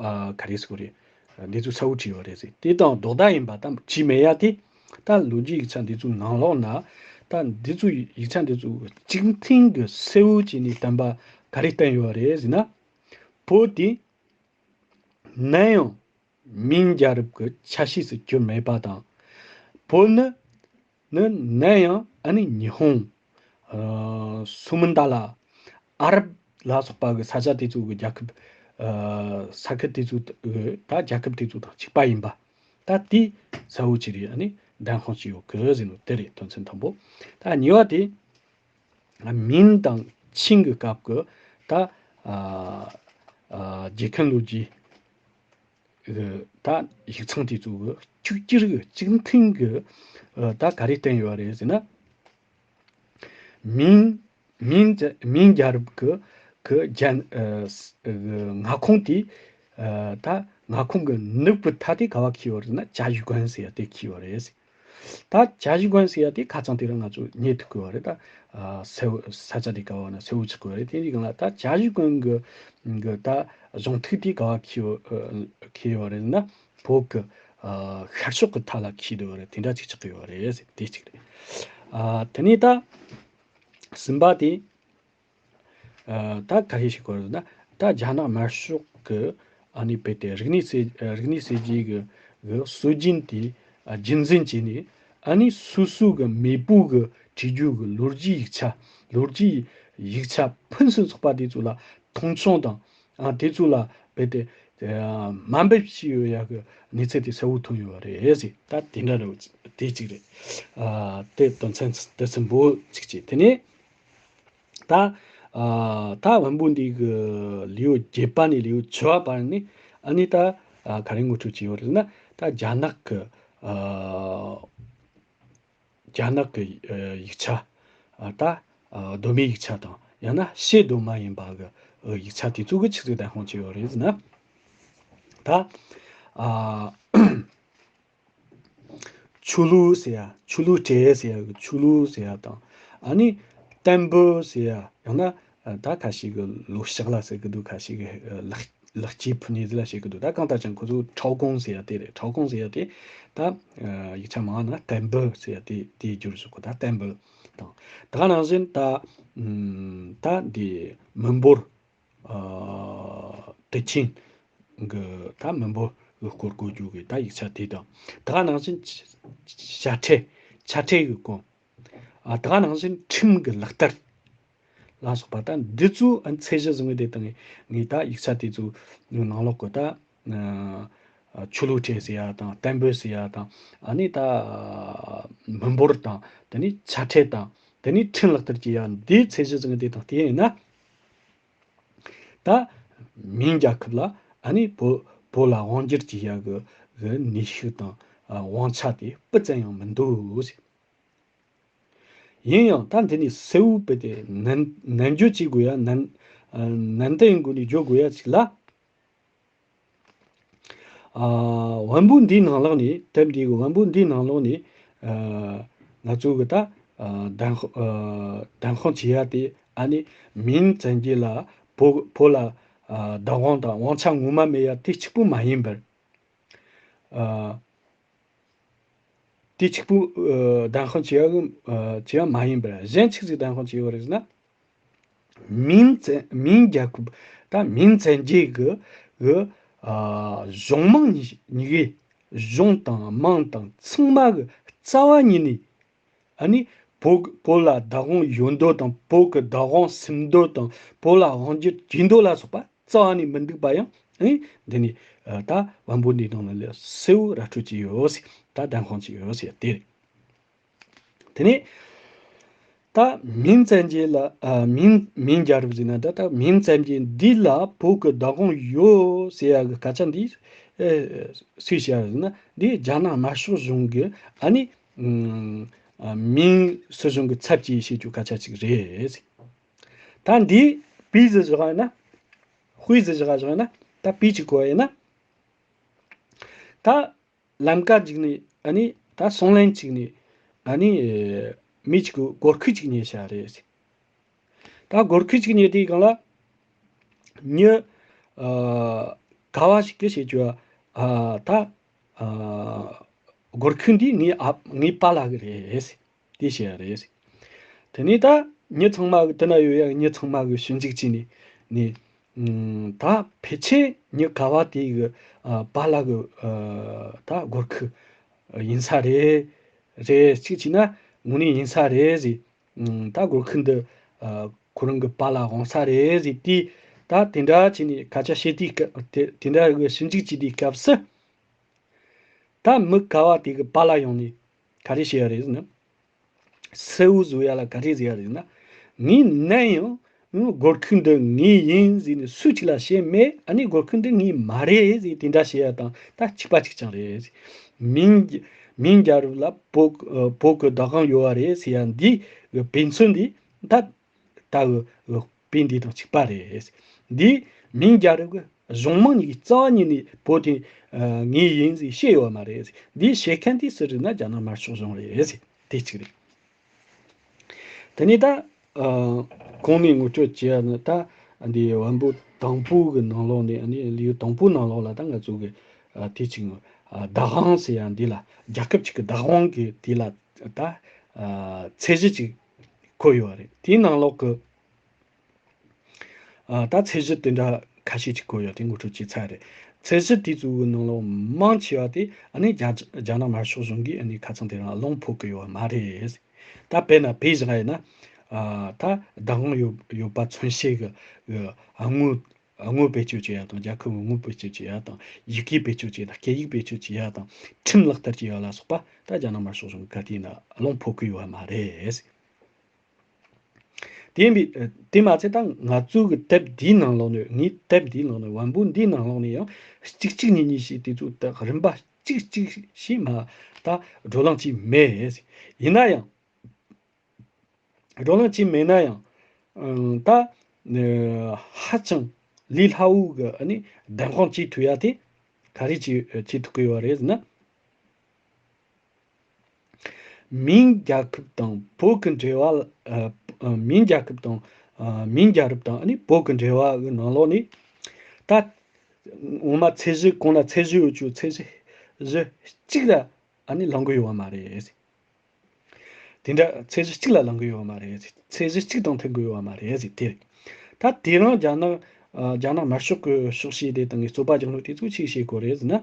ཨ་ག་རེ་ཟེར་དགོས་རེད། འདི་ཚོ་གསལ་བོ་བྲིས་ཡོད་རེད་ཟེར། དེ་དང་ལྡོག་ཟླ་ཡིན་པ་ད་བྲིས་མེད་ཡ་དེ། ད་ལོ་རྒྱུས་ཡིག་ཆ་འདི་ཚོའི་ནང་ལོགས་ན་ད་འདི་ཚོ་ཡིག་ཆ་འདི་ཚོ་གཅིག་མཐུན་གྱི་གསལ་བོ་བྱས་ནས་བསྟན་པ་ག་རེ་བསྟན་ཡོད་རེད་ཟེར་ན། བོད་དེ་ནམ་ཡང་མིང་རྒྱལ་རབས་ཀྱི་ཆ་ཤས་སུ་གྱུར་མེད་པ་དང་། བོད་ནི་ནི་ནམ་ཡང་ཨ་ནི་ཉི་ཧོང་། ཨ་སུ་མན་ད་ལ། ཨ་རབ་ལ་སོགས་པ་གི་ས་ཆ་དེ་ཚོ་གི་རྒྱལ་ཁབ། ཨ་ས་ཁུལ་དེ་ཚོ་གི་ད་རྒྱལ་ཁབ་དེ་ཚོ་དང་གཅིག་པ་ཡིན་པ། ད་དེ་གསལ་བོ་ཅིག་རེད། ཨ་ནི་བདེན་དཔང་ཅིག་ཡོད་གི་ཟེར་ནོ་དེ་རེད། དོན་ཚན་དང་པོ། ད་གཉིས་པ་དེ། མིང་དང་ཆིང་གི་སྐབས་ཀྱི་ད་ཨ་ཨ་རྒྱལ་ཁམས་ལོ་རྒྱུས་ཀྱི་ད་ཡིག་ཚང་དེ་ཚོ་གི་གཅིག་གྱུར་གྱི་གཅིག་མཐུན་གྱི་ཨ་ད་ག་རེ་བསྟན་ཡོད་རེད་ཟེར་ན། མིང་མིང་རྒྱ་མིང་རྒྱལ་རབས་ཀྱི་གི་རྒྱལ་ཨ་ས་གི་མངའ་ཁོངས་དེ་ཨ་ད་མངའ་ཁོངས་ཀྱི་ནུབ་ཀྱི་མཐའ་དེ་ག་བ་འཁེལ་ཡོད་རེད་ན་甲戌关ཟེར་ཡ་དེ་འཁེལ་ཡོད་རེད། ད甲戌关ཟེར་ཡ་དེ་ཁ་རྩང་དེ་རིང་ང་ཚོ་རྙེད་ཐུབ་ཀྱི་ཡོད་རེད། ད་ཨ་གསལ་བོ་ས་ཆ་དེ་ག་བ་ན་གསལ་བོ་ཆགས་ཀྱི་ཡོད་རེད། དེ་འདི་གང་ལ་ད་甲戌关གི་གི་ད་གཞུང་ཐིག་དེ་ག་བ་འཁེལ་ཡོད་ཨ་འཁེལ་ཡོད་རེད་ན། བོད་ཀྱི་ཨ་ཤར་ཕྱོགས་ཀྱི་མཐའ་ལ་འཁེལ་འདུག་ཡོད་རེད། དེ་འདྲ་ཅིག་ཆགས་ཀྱི་ཡོད་རེད་ཟེར། དེ་གཅིག་རེད། ཨ་དེ་ནས་ད་གསུམ་པ་དེ། ཨ་ད་ག་རེ་ཞིག་གོ་རེད་ན། ད་རྒྱ་ནག་དམར་ཤོག་གི་ཨ་ནི་རྦད་དེ་རིག་གནས་སྲོལ་རིག་གནས་སྲོལ་རྒྱུན་གི་གི་སྲོལ་རྒྱུན་དེ་རྒྱུན་འཛིན་བྱས་ནས། ཨ་ནི་སོ་སོ་གི་མེས་པོ་གི་བྲིས་རྒྱུ་གི་ལོ་རྒྱུས་ཡིག་ཆ། ལོ་རྒྱུས་ཡིག་ཆ་ཕུན་སུམ་ཚོགས་པ་དེ་ཚོ་ལ་མཐོང་ཆུང་དང་། ཨ་དེ་ཚོ་ལ་རྦད་དེ་དམའ་འབེབས་བྱས་ཡོད་ཡ་གི་གནས་ཚུལ་དེ་གསལ་བོ་ཐོན་ཡོད་རེད་ཟེར། ད་དེ་འདྲ་རེད། དེ་གཅིག་རེད། ཨ་དེ་དོན་ཚན་དེ་ཚན་པོ་གཅིག་བྱས། དེ་ནས། ད་ཨ་ད་བོན་པོ་འདི་གི་ལེའུ་བརྒྱད་པ་ནས་ལེའུ་བཅུ་པ་བར་ནས་ཨ་ནི་ད་ཨ་ག་རེ་ངོ་སྤྲོད་བྱས་ཡོད་རེད་ན། ད་རྒྱ་ནག་གི་ཨ་རྒྱ་ནག་གི་ཨ་ཡིག་ཆ། ཨ་ད་ཨ་གདོད་མའི་ཡིག་ཆ་དང་ཡང་ན་ཕྱེད་གདོད་མ་ཡིན་པ་གི་ཨ་ཡིག་ཆ་དེ་ཚོ་གི་ཆི་ཟིག་བདམས་དཔང་བྱས་ཡོད་རེད་ཟེར་ན། ད་ཨ། ཆུ་ལུ་ཟེར་ཡ། ཆུ་ལུ་ཏྲེ་ཟེར་ཡ་གི་ཆུ་ལུ་ཟེར་ཡ་དང་། ཨ་ནི་ཏན་པུ་ཟེར་ཡ། ཡང་ན་ཨ་ད་ཁ་ཤས་ཀྱིས་ལོ་ཞག་ལ་ཟེར་གི་འདུག་ཁ་ཤས་ཀྱིས་ཨ་ལག་ལག་སྐྱེས་ཕུ་ནུ་ཟེར་ལ་བཤད་གི་འདུག་ད་གང་ལྟར་ཀྱང་ཁོ་ཚོ་ཁྲའོ་ཀོང་ཟེར་ཡ་དེ་རེད། ཁྲའོ་ཀོང་ཟེར་ཡ་དེ་ད་ཨ་ཡིག་ཆ་མང་ན་ཏན་པུ་ཟེར་ཡ་དེ་དེའི་རྒྱུར་བཞག་གོ་ད་ཏན་པུ་དང་། ད་ག་ནང་བཞིན་ད་ཨམ་ད་འདི་མི་འབོར། ཨ་ཏི་ཆིན་གི་ད་མི་འབོར་གི་སྐོར་གོ་རྒྱུ་གི་ད་ཡིག་ཆ་དེ་དང་། ད་ག་ནང་བཞིན་ཆ་ཆ་ཁྲེ་ཆ་ཁྲེ་གི་སྐོར། ཨ་ད་ག་ནང་བཞིན་ཁྲིམས་ཀྱི་ལག་བསྟར་ལ་སོགས་པ། ད་འདི་ཚོའི་ཨ་ཚད་གཞི་བཟུང་བའི་དེ་དང་ངས་ད་ཡིག་ཆ་དེ་ཚོའི་ནང་ལོགས་ཀྱི་ད་ཨ་ཆོས་ལུགས་ཁྲིམས་ཟེར་ཡ་དང་བསྟན་པོད་ཟེར་ཡ་དང་ཨ་ནི་ད་མི་འབོར་དང་དེ་ནས་ཆ་ཁྲལ་དང་དེ་ནས་ཁྲིམས་ལག་བསྟར་གྱི་ཡ་འདིའི་ཚད་གཞི་བཟུང་བའི་དེ་དང་དེ་ཡིན་ན། ད་མིང་རྒྱལ་ཁབ་ལ་ཨ་ནི་བོད་བོད་ལ་དབང་སྒྱུར་གྱི་ཡ་གི་གི་ནུས་ཤུགས་དང་ཨ་དབང་ཆ་དེ་སྤུ་ཙམ་ཡང་མི་འདུག་ཟེར། ཡིན་ཡང་ད་འདི་ནས་གསལ་བོ་བོད་དེ་ནན་ནན་བརྗོད་བྱེད་དགོས་ཡ་ནན་ཨ་ནན་ཏན་ཡིན་དགོས་ནས་བརྗོད་དགོས་ཡ་ཅིག་ལ། ཨ་བམ་པོ་འདིའི་ནང་ལོགས་ནས་དེབ་འདིའི་བམ་པོ་འདིའི་ནང་ལོགས་ནས་ཨ་ང་ཚོ་གི་ད་ཨ་བདེན་དཔང་ཨ་བདེན་དཔང་བྱེད་ཡ་དེ་ཨ་ནི་མིང་བཙན་གྱི་ལ་བོད་བོད་ལ་ཨ་བདག་དབང་དང་དབང་ཆ་ངོ་མ་མེད་ཡ་དེ་གཅིག་པུ་མ་ཡིན་པར། ཨ་དེ་གཅིག་པུ་ཨ་བདེན་དཔང་བྱེད་ཡ་གི་ཨ་བྱེད་ཡ་མ་ཡིན་པར་གཞན་ཆི་ཟིག་བདེན་དཔང་བྱེད་ཡོད་རེད་ཟེར་ན། མིང་བཙན་མིང་རྒྱལ་ཁབ་ད་མིང་བཙན་གྱི་གི་གི་ཨ་གཞུང་མང་གཉིས་གཉིས་ཀའི་གཞུང་དང་མང་དང་ཚང་མ་གི་རྩ་བ་ཉིད་ནས་ཨ་ནི་བོད་བོད་ལ་བདག་དབང་ཡོད་འདོད་དང་བོད་ཀྱི་བདག་དབང་སིམ་འདོད་དང་བོད་ལ་དབང་སྒྱུར་བྱེད་འདོད་ལ་སོགས་པ་རྩ་བ་ནས་མི་འདུག་པ་ཡང་ཨ་ནི་འདི་ནི་ཨ་ད་བམ་པོ་འདིའི་ནང་ལ་གསལ་བོ་ར་སྤྲོད་ཀྱི་ཡོད་ཟེར། ད་བདེན་དཔང་ཅིག་ཡོད་ཟེར་དེ་རེད། དེ་ནས་ད་མིང་བཙན་གྱི་ལ་ཨ་མིང་མིང་རྒྱལ་རབས་ཟེར་ན་ད་ད་མིང་བཙན་གྱི་འདི་ལ་བོད་ཀྱི་བདག་དབང་ཡོད་ཟེར་ཡ་གི་སྐད་ཆ་འདི་ཨེ་སུས་བཤད་ཟེར་ན་འདི་རྒྱ་ནག་དམར་ཤོག་གཞུང་གི་ཨ་ནི་ཨ་མིང་སྲིད་གཞུང་གི་ཚབ་ཀྱིས་བཤད་རྒྱུ་སྐད་ཆ་ཅིག་རེད། ད་འདི་པི་ཟེར་བཞག་ཡིན་ན། ཧུའེ་ཟེར་བཞག་བཞག་ཡིན་ན་ད་པི་གཅིག་གོ་ཡིན་ན། ད་ལམ་ཀ་གཅིག་ནས་ཨ་ནི་ད་སོང་ལན་གཅིག་ནས་ཨ་ནི་མི་གཅིག་གི་སྒོར་ཁུག་གཅིག་ཉོས་བཞག་རེད། ད་སྒོར་ཁུག་གཅིག་ཉོས་དེའི་སྒང་ལ་མྱི་ཨ་ག་བ་ཞིག་གི་བྱེད་རྒྱུ་ཨ་ད་ཨ་སྒོར་ཁུག་འདི་ངའི་ཨ་ངའི་པཱ་ལགས་གི་རེད། དེ་བཤད་ཡ་རེད། དེ་ནས་ད་མྱི་ཚང་མ་གི་དེ་ན་ཡོད་ཡ་མྱི་ཚང་མ་གི་ཞིབ་འཇུག་བྱས་ནས་ནས་ཨུམ་ད་ཕལ་ཆེར་མྱི་ག་བ་དེ་གི་ཨ་པཱ་ལགས་གི་ཨ་ད་སྒོར་ཁུག་ཡིན་ས་རེད། རེད་གཅིག་བྱས་ན་དངོས་གནས་ཡིན་ས་རེད་ཟེར། ཨུམ་ད་སྒོར་ཁུག་འདི་ཨ་ཁོ་རང་གི་པཱ་ལགས་འོང་ས་རེད་ཟེར་དུས་ད་དེ་འདྲ་བྱས་ནས་སྐད་ཆ་བཤད་དུས་སྐབས་དེ་དེ་འདྲ་གི་ཞིབ་འཇུག་བྱེད་དུས་སྐབས་སུ། ད་མི་ག་བ་དེ་གི་པཱ་ལགས་ཡོང་ནས་ག་རེ་བཤད་ཡ་རེད་ཟེར་ན། གསལ་བོ་བཟོ་ཡ་ལ་ག་རེ་ཟེར་ཡ་རེད་ཟེར་ན། ངས་ནན་ཡང་སྒོར་ཁུག་འདི་ངའི་ཡིན་ཟེར་ནས་སུ་གཅིག་ལ་བཤད་མེད། ཨ་ནི་སྒོར་ཁུག་འདི་ངའི་མ་རེད་ཟེར་དེ་འདྲ་བཤད་ཡ་དང་ད་གཅིག་པ་གཅིག་རྐྱང་རེད། མིང་མིང་རྒྱལ་རབས་ལ་བོད་བོད་ཀྱི་བདག་དབང་ཡོད་པ་རེད་ཟེར་ཡ་འདི་དཔེ་མཚོན་འདི་ད། ལྟ་བུ་དཔེ་འདི་དང་གཅིག་པ་རེད། འདིས་མིང་རྒྱལ་རབས་ཀྱི་གཞུང་མང་གཉིས་ཀྱི་རྩ་བ་ཉིད་ནས་བོད་དེ་ངའི་ཡིན་ཟེར་བཤད་ཡོད་པ་མ་རེད། འདིས་བཤད་མཁན་དེ་སུ་རེད་ན་རྒྱ་ནག་དམར་ཤོག་གཞུང་རེད། དེ་གཅིག་རེད། དེ་ནས་ད་གོང་ནས་ངོ་སྤྲོད་བྱས་ཡ་ནི་ད་འདི་བམ་པོ་དང་པོ་གི་ནང་ལོགས་ནས་ནི་ལེའུ་དང་པོ་ནང་ལོགས་ལ་ད་ང་ཚོ་གི་དེ་གཅིག་བདག་དབང་ཟེར་ཡ་འདི་ལ་རྒྱལ་ཁབ་ཅིག་གི་བདག་དབང་གི་དེ་ལ་ད་ཚད་གཞི་ཅིག་བཀོད་ཡོད་པ་རེད། དེའི་ནང་ལོགས་ཀྱི་ཨ་ད་ཚད་གཞི་དེ་འདྲ་ཁ་ཤས་ཅིག་བཀོད་ཡོད་དེ་ངོ་སྤྲོད་བྱས་ཚར་རེད། ཚད་གཞི་དེ་ཚོའི་ནང་ལོགས་མང་ཆེ་བ་དེ་ཨ་ནི་རྒྱ་རྒྱ་ནག་དམར་ཤོག་གཞུང་གིས་ཨ་ནི་ཁ་ཚང་དེ་རང་ལུང་ཕོག་གི་ཡོད་པ་མ་རེད། ད་དཔེར་ན་དཔེ་བཞག་ཡིན་ན་ཨ་ད་བདག་དབང་ཡོད་ཡོད་པ་མཚོན་བྱེད་ཀྱི་དངུལ་དངུལ་བེད་སྤྱོད་བྱེད་ཡ་དང་རྒྱལ་ཁབ་ཀྱི་དངུལ་བེད་སྤྱོད་བྱེད་ཡ་དང་ཡི་གེ་བེད་སྤྱོད་བྱེད་ཡ་དང་སྐད་ཡིག་བེད་སྤྱོད་བྱེད་ཡ་དང་ཁྲིམས་ལག་བསྟར་བྱེད་ཡ་ལ་སོགས་པ་ད་རྒྱ་ནག་དམར་ཤོག་གཞུང་གི་ག་དུས་ཡིན་ན་ལུང་ཕོག་གི་ཡོད་པ་མ་རེད། དེ་ཡིན་པས་དེ་མ་ཚད་ད་ང་ཚོའི་གི་དེབ་འདིའི་ནང་ལོགས་ནས་ངའི་དེབ་འདིའི་ནང་ནས་བམ་པོ་འདིའི་ནང་ལོགས་ནས་ཡང་གཅིག་གཅིག་གཉིས་གཉིས་ཤིག་དེ་ཚོ་ད་རིམ་པ་གཅིག་གཅིག་ཞིག་མ་ད་བགྲོ་གླེང་བྱས་མེད། ཡིན་ན་ཡང་བགྲོ་གླེང་བྱས་མེད་ན་ཡང་ད་ཧ་ཅང་ལས་སླ་བོ་གི་ཨ་ནི་བདེན་དཔང་བྱེད་ཐུབ་ཡ་དེ་ག་རེ་བྱེད་བྱེད་ཐུབ་ཀྱི་ཡོད་རེད་ཟེར་ན། མིང་རྒྱལ་ཁབ་དང་བོད་ཀྱི་འབྲེལ་བ། ཨ་མིང་རྒྱལ་ཁབ་དང་ཨ་མིང་རྒྱལ་རབས་དང་ཨ་ནི་བོད་ཀྱི་འབྲེལ་བ་གི་ནང་ལོགས་ནས་ད་ངོ་མ་ཚད་གཞི་གོང་ན་ཚད་གཞི་ཡོད་རྒྱུ་ཚད་གཞི་གཞི་གཅིག་ལ་ཨ་ནི་ལང་གི་ཡོད་པ་མ་རེད། དེ་འདྲ་ཚད་གཞི་གཅིག་ལ་ལང་གི་ཡོད་པ་མ་རེད། ཚད་གཞི་གཅིག་དང་མཐུན་གི་ཡོད་པ་མ་རེད་ཟེར་དེ་རེད། ད་དེ་རིང་རྒྱ་ནག་ཨ་རྒྱ་ནག་དམར་ཤོག་གི་ཕྱོགས་བཞི་དེ་དང་གི་རྩོད་པ་རྒྱག་ནོ་དེ་ཚོ་ཆི་ཟིག་བྱེད་དགོས་རེད་ཟེར་ན།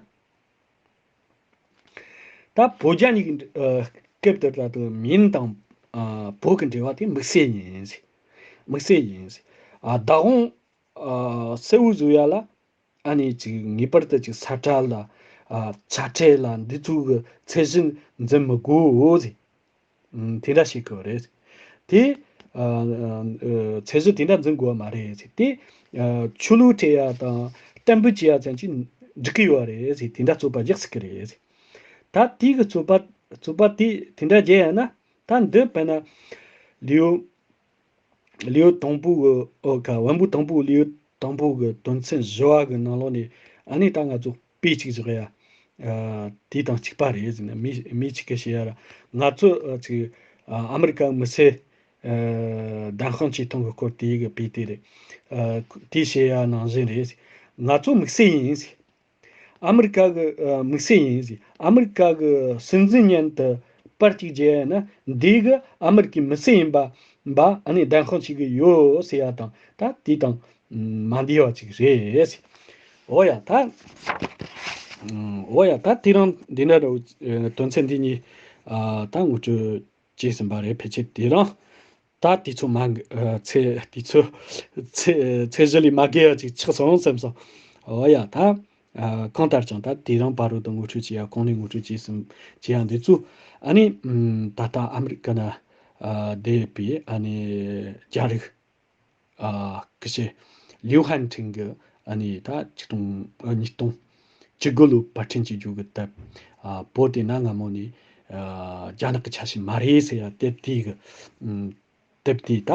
ད་བོད་རྒྱ་གཉིས་ཀྱི་ཨ་སྐབས་དེར་ད་དུང་མིང་དང་ ཨ་བོད་ཀྱི་འབྲེལ་བ་དེ་དམིགས་བསལ་ཡིན། དམིགས་བསལ་ཡིན། ཨ་བདག་དབང་ཨ་གསལ་བོ་བཟོ་ཡ་ལ། ཨ་ནི་ཅིག་ངེས་པར་དུ་ཅིག་ས་ཁྲ་ལ་ཨ་ཆ་ཁྲལ་ལ་འདི་ཚོ་གི་ཚད་གཞི་འཛིན་མི་དགོས་ཟེར། ཨམ་དེ་འདྲ་བྱེད་དགོས་རེད། དེ་ཨ་ཨ་ཚད་གཞི་དེ་འདྲ་འཛིན་དགོས་པ་མ་རེད་ཟེར། དེ་ཨ་ཆོས་ལུགས་སྤྲད་ཡ་དང་གཏན་འབེབས་བྱེད་ཡ་ཙམ་གྱིས་འགྲིག་གི་ཡོད་རེད་ཟེར། དེ་འདྲ་རྩོད་པ་རྒྱག་སྲིད་ཀྱི་རེད་ཟེར། ད་དེ་གི་རྩོད་པ་རྩོད་པ་དེ་དེ་འདྲ་བརྒྱབ་ཡ་ན། ད་འདི་དཔེར་ན་ལེའུ་ལེའུ་དང་པོ་གི་ཨོ་ཁ་བན་བོན་དང་པོ་ལེའུ་དང་པོ་གི་དོན་ཚན་བཞི་བ་གི་ནང་ལོགས་ནས། ཨ་ནི་ད་ང་ཚོ་དཔེ་གཅིག་བཞག་ཡ། ཨ་དེ་དང་གཅིག་པ་རེད་ཟེར་ན། མི་མི་གཅིག་གིས་བཤད་ཡ་ར། ང་ཚོ་ཨ་ཅིག་ཨ་ཨ་མི་རི་ཀ་མི་སེར་ཨ་གདན་དཔང་བྱེད་སྟངས་གི་སྐོར་དེ་གི་དཔེ་དེ་རེད། ཨ་དེ་བཤད་ཡ་ནང་བཞིན་རེད། ང་ཚོ་དམིགས་བསལ་ཡིན་ཟེར། ཨ་མི་རི་ཀ་གི་ཨ་དམིགས་བསལ་ཡིན་ཟེར། ཨ་མི་རི་ཀ་གི་སྲིད་འཛིན་མཉམ་དུ་པར་གཅིག་བརྒྱབ་ན་འདི་གི་ཨ་མི་རི་ཀའི་མི་སེར་ཡིན་པ་འབའ་ཨ་ནི་གདན་དཔང་བྱེད་ཀྱི་ཡོད་ཟེར་ཡ་དང་། ད་དེ་དང་མ་འདི་བ་ཅིག་རེད་ཟེར། འོ་ཡ་ད། འོ་ཡ་ད་དེ་རིང་འདི་འདྲ་འདྲ་བོ་དོན་ཚན་འདི་གཉིས་ཨ་ད་ངོ་སྤྲོད་བྱས་ཟིན་པ་རེད། ཕལ་ཆེར་དེ་རིང་ད་དུས་ཚོད་མ་འག་ཨ་ཚེ་དུས་ཚོད་ཚེ་ཚེ་གཞི་ལས་མ་བརྒལ་བ་ཅིག་ཆགས་སོང་བསམ་སོང་། འོ་ཡ་ད། ཨ་གང་ལྟར་ཀྱང་ད་དེ་རིང་བར་དུ་ངོ་སྤྲོད་བྱེད་ཡ། གོང་ནས་ངོ་སྤྲོད་བྱས་ཟིན་བྱེད་ཡ་འདི་ཚོ། ཨ་ནི་ཨམ་ད་ལྟ་ཨ་མི་རི་ཀ་ན་ཨ་བསྡད་པའི་ཨ་ནི་རྒྱ་རིགས་ཨ་སྐུ་ཞབས་ལིའུ་ཧན་ཁྲིན་གྱིས་ཨ་ནི་ད་ཆིག་སྟོང་ཨ་ཉིས་སྟོང་བཅུ་དགུ་ལོའི་བར་འཕྲིན་བྱེད་རྒྱུ་གི་དེབ། ཨ་བོད་དེ་གནའ་སྔ་མོ་ནས་ཨ་རྒྱ་ནག་གི་ཆ་ཤས་མ་རེད་ཟེར་ཡ་དེབ་དེ་གི་ཨམ་དེབ་དེ་ད་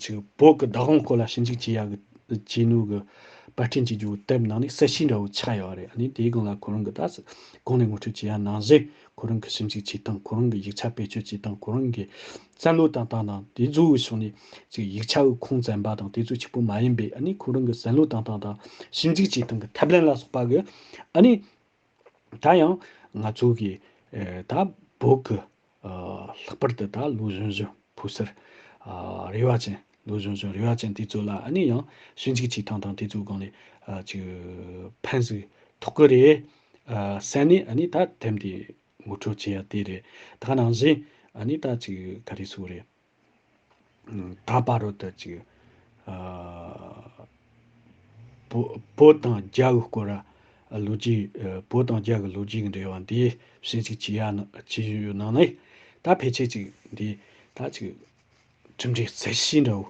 ཅིག་བོད་ཀྱི་བདག་དབང་སྐོར་ལ་ཞིབ་འཇུག་བྱེད་ཡ་གི་བྱེད་ནུས་ཀྱི་བར་འཕྲིན་བྱེད་རྒྱུ་དེབ་ནང་ནས་གསལ་བཤད་འདྲ་བོ་ཆགས་ཡོད་རེད། ཨ་ནི་དེའི་སྒང་ལ་ཁོ་རང་གི་ད་གོང་ནས་ངོ་སྤྲོད་བྱེད་ཡ་ནང་བཞིན། ཁོ་རང་གི་ཞིབ་འཇུག་བྱེད་སྟངས། ཁོ་རང་གི་ཡིག་ཆ་བེད་སྤྱོད་བྱེད་སྟངས། ཁོ་རང་གི་བསམ་བློ་བཏང་སྟངས་དང་། དེ་ཚོའི་ཕྱོགས་ནས་ཅིག་ཡིག་ཆ་གི་ཁུངས་བཙན་པ་དང་དེ་ཚོ་གཅིག་པོ་མ་ཡིན་པའི། ཨ་ནི་ཁོ་རང་གི་བསམ་བློ་བཏང་སྟངས་དང་ཞིབ་འཇུག་བྱེད་སྟངས་ཀྱི་ཐབས་ལམ་ལ་སོགས་པ་གི། ཨ་ནི་ད་ཡང་ང་ཚོ་གི་ཨེ་ད་བོད་ཀྱི་ཨ་ལྷག་པར་དུ་ད་ལོ་གཞོན་གཞོན་ཕོ་གསར་ཨ་རེ་བ་ཅན། ལོ་གཞོན་གཞོན་རེ་བ་ཅན་དེ་ཚོ་ལ་ཨ་ནི་ཡང་ཞིབ་འཇུག་བྱེད་སྟངས་དང་དེ་ཚོའི་སྒང་ནས་ཨ་ཅིག་ཕན་ཟིག་ཐོགས་ཀྱི་རེད་ཨ་བསམ་ནས། ཨ་ནི་ད་དེབ་འདི་ངོ་སྤྲོད་བྱེད་ཡ་དེ་རེད། ད་ག་ནང་བཞིན་ཨ་ནི་ད་ཅིག་ག་རེ་ཟེར་དགོས་རེད། ད་བར་དུ་ཅིག་ཨ་བོད་བོད་དང་རྒྱ་གི་སྐོར་ལ་ལོ་རྒྱུས། ཨ་བོད་དང་རྒྱ་གི་ལོ་རྒྱུས་ཀྱི་འབྲེལ་བ་འདི་ཞིབ་འཇུག་བྱེད་ཡ་ན་བྱེད་བཞིན་ཡོད་ནང་ནས། ད་ཕལ་ཆེར་ཅིག་འདི་ད་ཅིག་གྲུབ་འབྲས་གསལ་བཤད་འདྲ་བོ་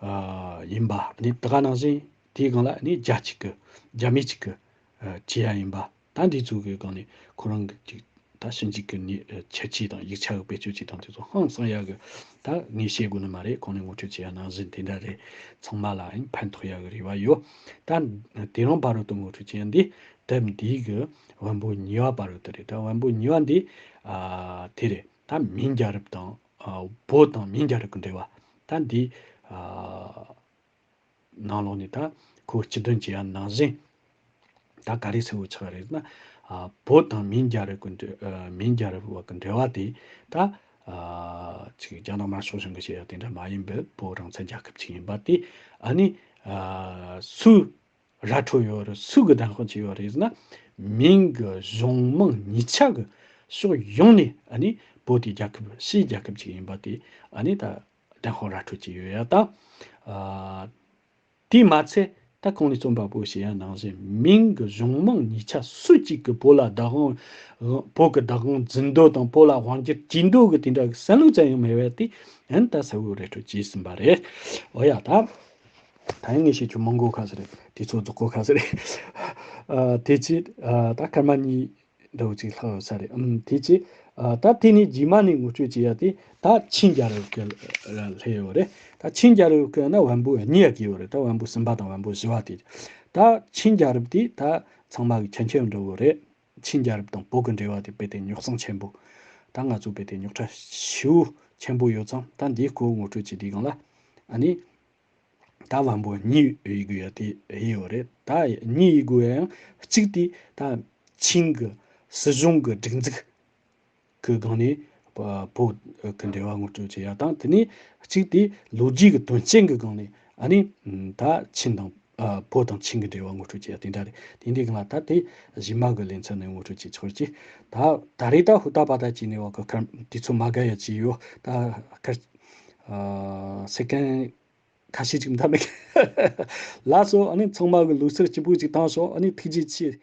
ཨ་ཡིན་པ། འདི་ད་ག་ནང་བཞིན་དེའི་སྒང་ལ་ནི་རྒྱ་གཅིག་གི་རྒྱ་མི་གཅིག་གི་ཨ་བྱེད་ཡ་ཡིན་པ། ད་འདི་ཚོ་གི་སྒང་ནས་ཁོ་རང་གི་ཅིག་ད་ཞིབ་འཇུག་གི་ནི་ཨ་ཁྱད་ཆོས་དང་ཡིག་ཆ་གི་བེད་སྤྱོད་བྱེད་སྟངས་དེ་ཚོ་ཧང་སང་ཡ་གི། ད་ངས་བཤད་དགོས་ནི་མ་རེད། གོང་ནས་ངོ་སྤྲོད་བྱེད་ཡ་ནང་བཞིན་དེ་འདྲ་རེད། ཚང་མ་ལ་ཡང་ཕན་ཐོགས་ཡ་གི་རེ་བ་ཡོད། ད་དེ་རིང་བར་དུ་ངོ་སྤྲོད་བྱེད་ཡ་འདི་དེབ་འདི་གི་བན་བོན་གཉིས་པ་བར་དུ་རེད། ད་བན་བོན་གཉིས་པ་འདི་ཨ་དེ་རེད། ད་མིང་རྒྱལ་རབས་དང་ཨ་བོད་དང་མིང་རྒྱལ་རབས་ཀྱི་འབྲེལ་བ། ད་འདི་ཨ་ནང་ལོགས་ནས་ད་ཁོ་སྤྱི་དོན་བྱེད་ཡ་ནང་བཞིན། ད་ག་རེ་ཟེར་དགོས་ཆགས་རེད་ན། ཨ་བོད་དང་མིང་རྒྱལ་རབས་ཀྱི་འབྲེལ་ཨ་མིང་རྒྱལ་རབས་བར་གྱི་འབྲེལ་བ་དེ། ད་ཨ་ཅིག་རྒྱ་ནག་དམར་ཤོག་གཞུང་གིས་བཤད་ཡ་དེ་འདྲ་མ་ཡིན་པའི་བོད་རང་བཙན་རྒྱལ་ཁབ་ཅིག་ཡིན་པ་དེ། ཨ་ནི་ཨ་སུ་ར་འཕྲོད་ཡོད་རེད། སུ་གི་གདན་དཔང་བྱས་ཡོད་རེད་ཟེར་ན། མིང་གི་གཞུང་མིང་གཉིས་ཆ་གི་ཕྱོགས་ཡོངས་ནས། ཨ་ནི་བོད་དེ་རྒྱལ་ཁབ་ཕྱིའི་རྒྱལ་ཁབ་ཅིག་ཡིན་པ་དེ། ཨ་ནི་ད་གདན་དཔང་ར་འཕྲོད་བྱས་ཡོད་ཡ་དང་། ཨ་དེས་མ་ཚད་ད་གོང་ནས་རྩོམ་པ་པོས་བཤད་ཡ་ནང་བཞིན། མིང་གི་གཞུང་མིང་གཉིས་ཆ་སུ་གཅིག་གིས་བོད་ལ་བདག་དབང་། བོད་ཀྱི་བདག་དབང་འཛིན་འདོད་དང་བོད་ལ་དབང་སྒྱུར་བྱེད་འདོད་ཀྱི་དེ་འདྲ་གི་བསམ་བློ་ཙམ་ཡང་མེད་པ་དེ་ཨ་ནི་ད་གསལ་བོ་ར་འཕྲོད་བྱས་ཟིན་པ་རེད། འོ་ཡ་ད། ད་ཡང་ངས་བཤད་རྒྱུ་མང་གོ་ཁ་ཟེར་རེད། དུས་ཚོད་རྫོགས་གོ་ཁ་ཟེར་རེད། ཨ་དེ་ཅི་ཨ་ད་སྐར་མ་གཉིས་འདྲ་བོ་ཅིག་ལྷག་ཡོད་ས་རེད། ཨམ་དེ་ཅི་ཨ་ད་དེ་ནས་རྗེས་མ་ནས་ངོ་སྤྲོད་བྱེད་ཡ་དེ་ད་ཆིན་རྒྱལ་རབས་ཀྱི་ལ་སླེབས་ཡོད་རེད། ད་ཆིན་རྒྱལ་རབས་ཀྱི་ན་བན་བོན་གཉིས་ཡ་གི་ཡོད་རེད། ད་བན་བོན་གསུམ་པ་དང་བན་བོན་བཞི་བ་དེ། ད་ཆིན་རྒྱལ་རབས་དེ་ད་ཚང་མ་གི་མཁྱེན་མཁྱེན་འདྲ་བོ་རེད། ཆིན་རྒྱལ་རབས་དང་བོད་ཀྱི་འབྲེལ་བ་དེ་དཔེ་དེ་རྙོག་ཟིང་ཆེན་པོ། ད་ང་ཚོ་དཔེ་དེ་རྙོག་དྲ་ཞེ་པོ་ཆེན་པོ་ཡོད་ཙང་། ད་འདིའི་སྐོར་ངོ་སྤྲོད་བྱེད་དུས་སྒང་ལ་ཨ་ནི། ད་བན་བོན་གཉིས་ཡོད་དགོས་ཡ་དེ་ཡོད་རེད། ད་གཉིས་ཡོད་དགོས་ཡ་ཡང་གཅིག་དེ་ད་ཆིན་གྱི་སྲིད་གཞུང་གི་སྒྲིག་འཛུགས་ཀྱི་སྒང་ནས་བོད་ཀྱི་འབྲེལ་བ་ངོ་སྤྲོད་བྱེད་ཡ་དང་། དེ་ནས་གཅིག་དེ་ལོ་རྒྱུས་ཀྱི་དོན་རྐྱེན་གྱི་སྒང་ནས་ཨ་ནི་ད་ཆིན་དང་ ཨ། བོད་དང་ཆིང་གི་འབྲེལ་བ་ངོ་སྤྲོད་བྱས་ཡ་དེ་འདྲ་རེད། དེ་འདྲའི་སྒང་ལ་ད་དེ་གཞི་མ་གི་ལེ་ཚན་ནས་ངོ་སྤྲོད་བྱས་ཆོག་ཅིག་ད་ད་རེས་ད་ཧུར་ཐག་པ་ད་བྱས་ནས་བ་གི་ཁར་དུས་ཚོད་མ་འགལ་ཡ་ཅིག་ཡོད། ད་ཁར་ཨ་སེ་ཀན་ཁ་ཤས་ཅིག་འདའ་མེད། ལགས་སོ། ཨ་ནི་ཚང་མ་གི་ལུགས་སྲོལ་སྐྱིད་པོ་ཅིག་བཏང་ཤོག་ཨ་ནི་ཐུགས་རྗེ་ཆེ།